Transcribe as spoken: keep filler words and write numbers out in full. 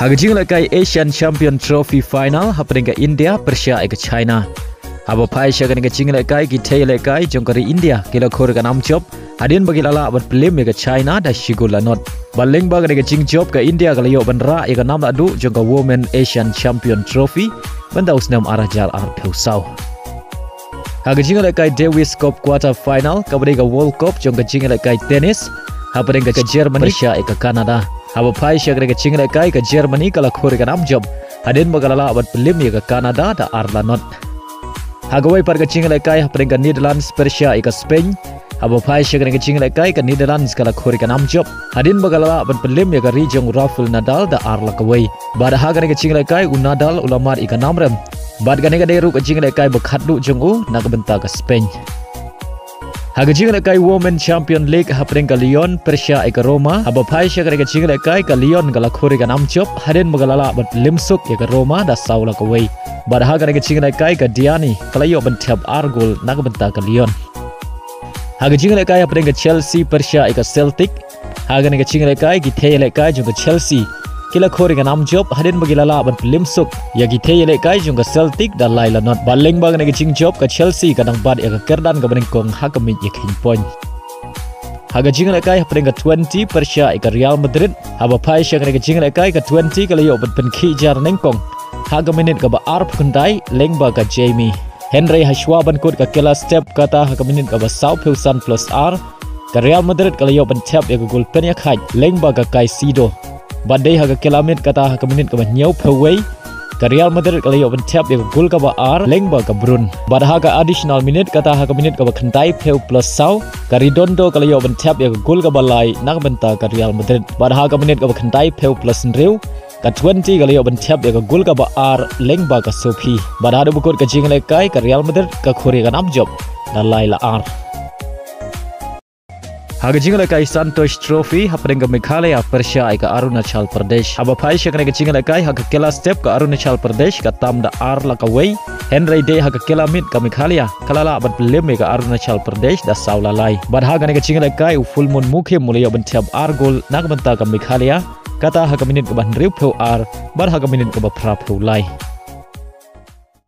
Ha ka jingïalehkai Asian Champion Trophy Final hapdeng ka India pyrshah ïa ka China. Haba phai sha kane ka jingïalehkai, ki thei ïalehkai jong ka ri India ki la khur ïa ka nam jop hadien ba ki la lah ban pynlem ïa ka China da shi gol la nod. Bad lyngba kane ka jingjop, ka India ka la ïoh ban rah ïa ka nam lahduh jong ka Women Asian Champion Trophy mynta u snem ar hajar arphew saw. Ha ka jingïalehkai Davis Cup quarter final, kaba dei ka World Cup jong ka jingïalehkai tennis, hapdeng ka Germany pyrshah ïa ka Canada. Haba phai sha kane ka jingïalehkai, ka Germany ka la khur ïa ka nam jop hadien ba ka la lah ban pynlem ïa ka Canada da ar la nod. Ha kawei pat ka jingïalehkai, hapdeng ka Netherlands pyrshah ïa ka Spain, haba phai sha kane ka jingïalehkai, ka Netherlands ka la khur ïa ka nam jop hadien ba ka la lah ban pynlem ïa ka ri jong u Rafael Nadal da ar la kawei. Bad ha kane ka jingïalehkai, u Nadal u la mad ïa ka nam rem. Bad kane ka dei ruh ka jingïalehkai ba khatduh jong u na ka bynta ka Spain. Ha ka jingïalehkai Women Champion League, hapdeng ka Lyon pyrshah ïa ka Roma, haba phai sha kane ka jingïalehkai, ka Lyon ka la khur ïa ka nam jop hadien ba ka la lah ban pynlem suk ïa ka Roma da saw la kawei. Bad ha kane ka jingïalehkai, ka Diani ka la ïoh ban thep ar gol na ka bynta ka Lyon. Ha ka jingïalehkai hapdeng ka Chelsea pyrshah ïa ka Celtic, ha kane ka jingïalehkai, ki thei ïalehkai jong ka Chelsea ki la khur ïa ka nam jop hadien ba ki la lah ban pynlem suk ïa ki thei ïalehkai jong ka Celtic da lai la nod. Bad lyngba kane ka jingjop, ka Chelsea ka dang bat ïa ka kyrdan kaba nyngkong ha ka miej ïakheiñ point. Ha ka jingïalehkai hapdeng ka twenty pyrshah ïa ka Real Madrid, haba phai sha kane ka jingïalehkai, ka twenty ka la ïoh ban pynkhih jar nyngkong ha ka minit kaba arphew khyndai lyngba ka Jamie. Hynrei hashwa ban kut ka kylla step, kata ha ka minit kaba sawphew san plus ar, ka Real Madrid ka la ïoh ban thep ïa ka gol pynïakhaid lyngba ka Caicedo. Bad dei ha ka kylla miet, kata ha ka minit kaba hynñiewphew wei, ka Real Madrid ka la ïoh ban thep ïa ka gol kaba ar lyngba ka Brun. Bad ha ka additional minute, kata ha ka minit kaba khyndaiphew plus saw, ka Redondo ka la ïoh ban thep ïa ka gol kaba lai na ka bynta ka Real Madrid. Bad ha ka minit kaba khyndaiphew plus hynriew, ka twenty ka la ïoh ban thep ïa ka gol kaba ar lyngba ka Sophie. Bad haduh ba kut ka jingïalehkai, ka Real Madrid ka khur ïa ka nam jop da lai la ar. Ha ka jingïalehkai Santosh Trophy hapdeng ka Meghalaya pyrshah ïa ka Arunachal Pradesh, haba phai sha kane ka jingïalehkai, ha ka kylla step ka Arunachal Pradesh ka tam da ar la kawei. Hynrei dei ha ka kylla miet, ka Meghalaya ka la lah ban pynlem ïa ka Arunachal Pradesh da saw la lai. Bad ha kane ka jingïalehkai, u Fullmoon Mukhim u la ïoh ban thep ar gol na ka bynta ka Meghalaya, kata ha ka minit kaba hynriewphew ar bad ha ka minit kaba phraphew lai.